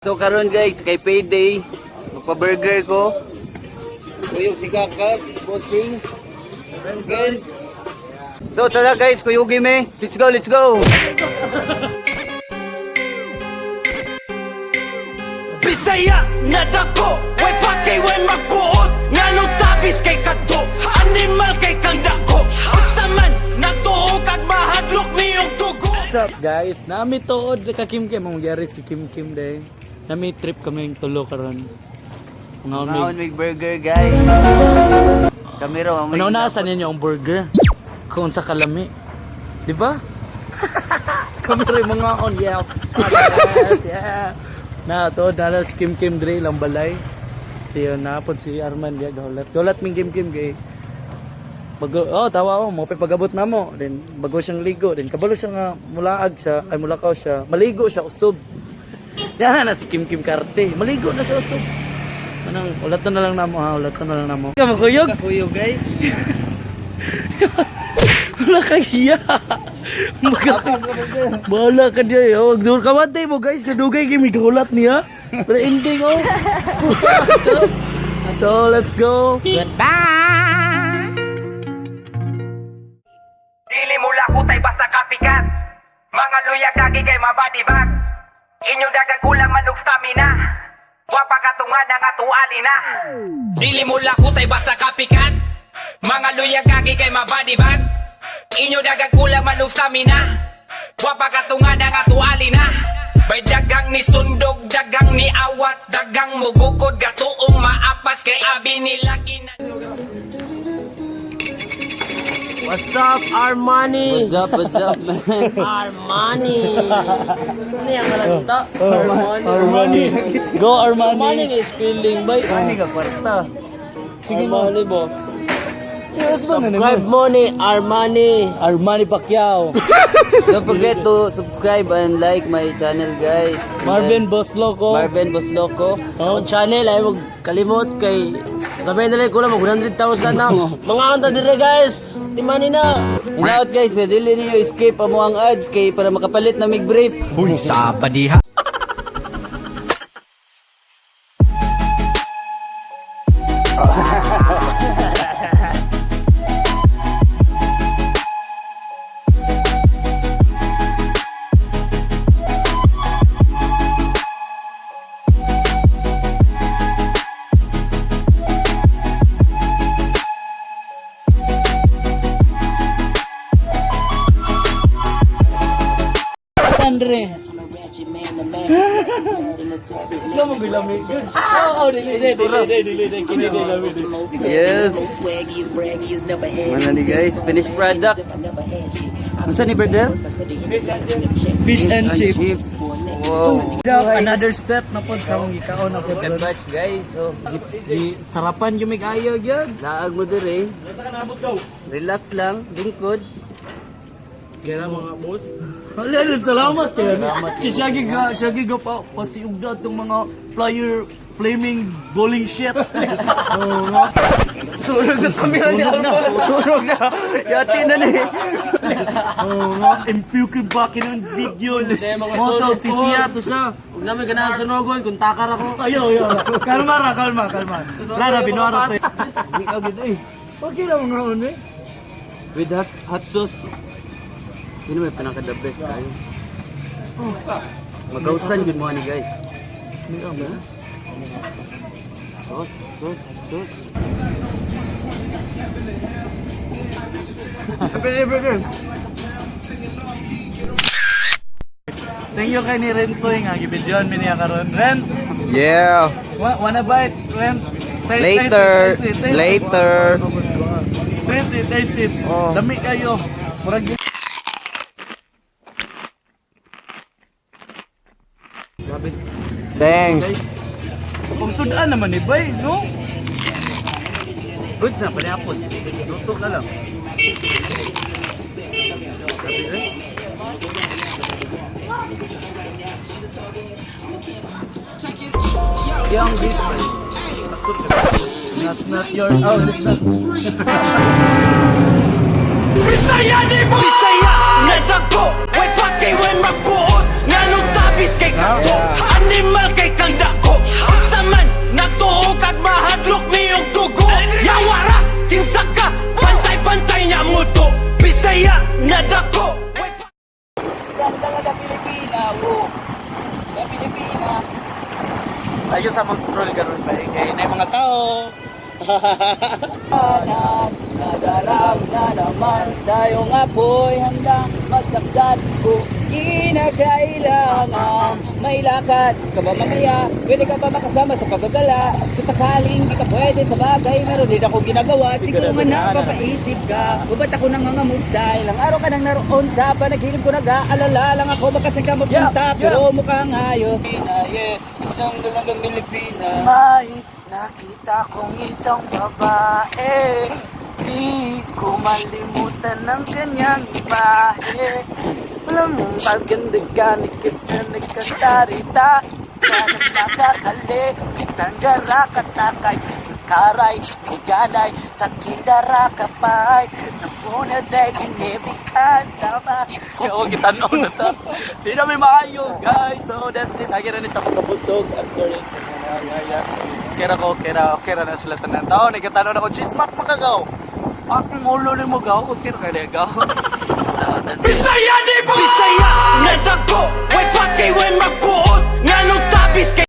So karon guys, kay payday, magpa-burger ko. Kuyog si Kakas, Bossing, friends. So tara guys, kuyugi me. Let's go, let's go. Bisaya na dako, way pati way magbuot. Nganong tabis kay kadto, animal kay kang dako. Usa man natuo kag mahadlok niyong dugo. What's up, guys? Nami tuod ka Kim Kim ang gyari si Kim Kim day. Nami trip kami yung tulo karon. Mga Maon umig. mig burger, guys. Kami raw, Ano na sa ninyo ang burger? Kung sa kalami. Di ba? Kami rin mga on, yeah. Yes, yeah. Na tuod na si Kim Kim dre lang balay. Tiyo na pod si Arman diya gahulat. Gahulat ming Kim Kim kay bago oh tawa oh mo pagabot na mo then bago siyang ligo, then kabalo siya nga mulaag siya ay mulakaw siya, maligo siya usob. Yan na, na si Kim Kim Karte, maligo na siya usob. Anong ulat na lang namo ha, ulat na lang namo ka makuyog. Kuyog, guys. Wala ka hiya. Bahala ka diya. Oh, doon kamantay mo, guys, kadugay kay migulat niya. Pero ending oh. So let's go. Dili mo lakutay basta kapikat. Mga luya kagi kay mabadibag. Inyong dagang kulang manug stamina. Wa pa katungan ang atuali na. Dili mo lakutay basta kapikat. Mga luya kagi kay mabadibag. Inyo dagang kulang manug stamina. Wa pa katungan ang atuali na. Bay dagang ni sundog, dagang ni awat, dagang mugukod, gatuong maapas kay abi nila gina. What's up, Armani? What's up, man? Armani. Ano yung malanta? Armani. Armani. Go Armani Armani. nga spelling bay. Ani ka kwarta. Sige mo. Armani bo. Yes, ba na Subscribe mo ni Armani. Armani Pacquiao. Don't forget to subscribe and like my channel, guys. And Marvin then, Bosloco. Marvin Bosloco. Oh. Ang channel ay wag kalimot kay gamay na lang kulang mag 100,000 na. Mga anta dire, guys. Timani na. And out guys, eh, dili niyo escape amo ang ads kay para makapalit na mig brief. Uy, sa padiha. Andre. Ikaw mo bilami. Good. Oh, oh, dili, dili, dili, dili, dili, kini, dili, lami, dili. Yes. Mana ni guys, finished product. Unsa ni brother? Fish and chips. Wow. Another set na pod sa akong gikaon na pod. Second batch, guys. So, Di sarapan yung may ayo gyud. laag mo dire. Relax lang, lingkod. Kaya mga boss. Wala rin, salamat kaya. Si Shaggy ga, Shaggy ga pa pasiugda itong mga flyer flaming bowling shit. Oo nga. Sunog na kami na. Sunog na. Yati na ni. Oo nga. Impukin back ng video. Moto, si Sia to siya. Huwag namin ganahan sunogon kung takar ako. Ayo, ayo. Kalma ra, kalma, kalma. Lara, binuara to. Di ka gid eh. Okay lang mga on eh. With hot, hot sauce. Yun may pinaka the best kayo. Magausan jud mo ani, guys. Sauce, sauce, sauce. Thank you kay ni Renzoy nga gibidyoan mi niya karon. Renz, Yeah. wanna bite? Renz. Later. Taste it, taste it, taste it. Later. Taste it, taste it. Oh. Dami kayo. Murag. Thanks. Kung sudan naman ni bay, no? Good na panihapon. Luto na lang. Yang beef. That's not yours. Oh, that's not. Bisaya ni mo! Bisaya na dako, way pati way magbuot. Nganong Tabis kay kato. Animal kay kang dako. Unsa man nagtuo kag mahadlok niyong dugo. Yawara kinsa ka, pantay-pantay niya mo to. Bisaya na dako. Saan talaga Pilipina? Oh. La Pilipina. Ayun sa mga stroll karon ba kay na mga tao. Nadarang na naman sa iyong apoy. Handang masaktan ko kinakailangan. May lakad ka ba mamaya? Pwede ka ba makasama sa paggagala? Kung sakaling di ka pwede sa bagay, meron din ako ginagawa. Siguro nga napapaisip ka o ba't ako nangangamusta? Ilang araw ka nang naroon sa panaginip ko. Nag-aalala lang ako baka saan ka mapunta. Pero mukhang ayos. Yeah, isang dalagang Pilipina. May nakita kong isang babae. Di ko malimutan ang kanyang imahe. Alam mo, maganda ka ni kasi nagkasarita. Ka na makakali, isang garakatakay. Karay, higanay, sa kindarakapay. Napuna sa kinibikas, tama. Kaya ako kitanaw na to. Di na may maayo, guys. So, that's it. Agi na ni sa pagkabusog. At the rest. Yeah. Kera ko, kera, kera na sila tanan tao. Nagkatanaw na ko, chismat makagaw. Akong ulo ni mo gaw, kung kera kaya gaw. So, that's it. Bisaya ni Bisaya na dako. Way pati way magbuot. Nganong tabis kay